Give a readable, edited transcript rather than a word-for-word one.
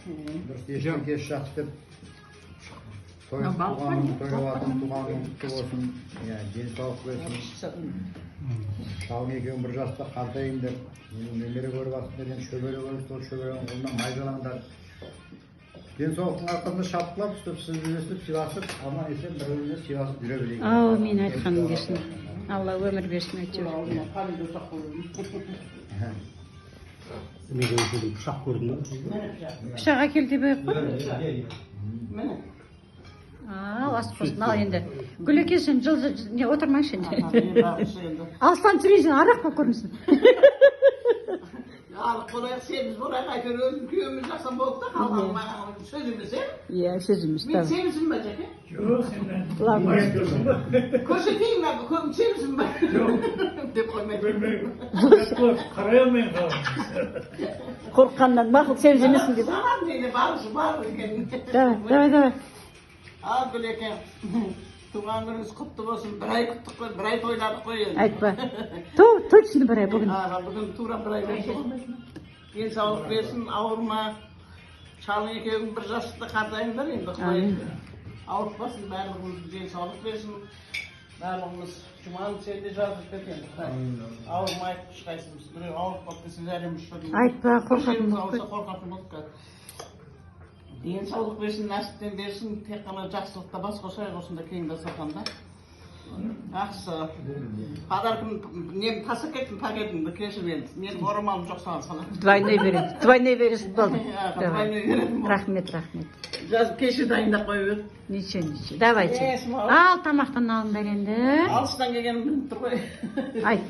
Дұрыс, ештен кеш жақсы деп той, Мынау балық туған бар, тойлап жатқан туған күн құтты болсын, иә, денсаулық берсін. Шалың екеуің бір жаста қартайыңдар. Енді немере көріп жатсыңдар, енді шөбере көріп, сол шөберенің қолынан майдалаңдар. Денсаулықтың арқасында шапқылап, өстіп сіз өстіп сыйласып, аман есен бір біріне сыйласып жүре берейік. Әумин, айтқаның келсін, Алла өмір берсін әйтеуір. Алдына помидор сақ қойдым. Мен өзім пышақ көрдім ба? Міне, пышақ. Пышақ әкел деп ақ қой. Міне. Ал, ас болсын. Ал енді, Гүлеке, сен жыл не отырмайшы Аха, енді. мен бағышы енді. Алыстан жүресің, арақ болып көрінсін. Арық болайық, семіз болайық, әйтеуір өзім күйеуіміз жақсы болды да, қалғаны маған сөз емес, иә? Иә, сөз емес. Мен семізбін ба, Жәке? Жоқ, сен Ладно. Көрсетейін ба, көбім семізбін ба? Жоқ. Деп қоймайды. Қарай алмаймын қаламын. Қорыққаннан мақұл, семіз емессің деді. Маған мені бар, бар екен. Давай, давай, давай. Ал, Гүлеке, туған күніңіз құтты болсын. Бір ай күттік қой, бір ай тойладық қой енді. Айтпа. Точно бір ай бүгін. Аға, бүгін тура бір ай болды. Денсаулық берсін, ауырма. Шалың екеуің бір жаста қартайыңдар енді, Құдай Әмин. ауыртпасын, барлығымыз денсаулық берсін. Барлығымыз, Жұман, сен де жазып кет енді, Құдай. Ауырмайық ешқайсымыз. Біреу ауырып қалды десе, зәреміз ұшады. Айтпа, қорқатын Бір жеріміз болып ауырса, қорқатын болдық қазір. Денсаулық берсін, нәсіптен берсін, тек қана жақсылықта бас қосайық осында кең дастарханда. Жақсы. Подаркам нем тастап кеттім, пакетімді, кешір енді. Менің орамалым жоқ саған саламын. Двойной береді, двойной бересің, болды. Иә, Давай. Двойной беретін болдым. Рахмет, рахмет. Жазып, кеше дайындап қойып едім. Ничего, ничего, давайте. Yes, мам. Ал, тамақтан алыңдар енді. Алыстан келгенім білініп тұр ғой. Айт.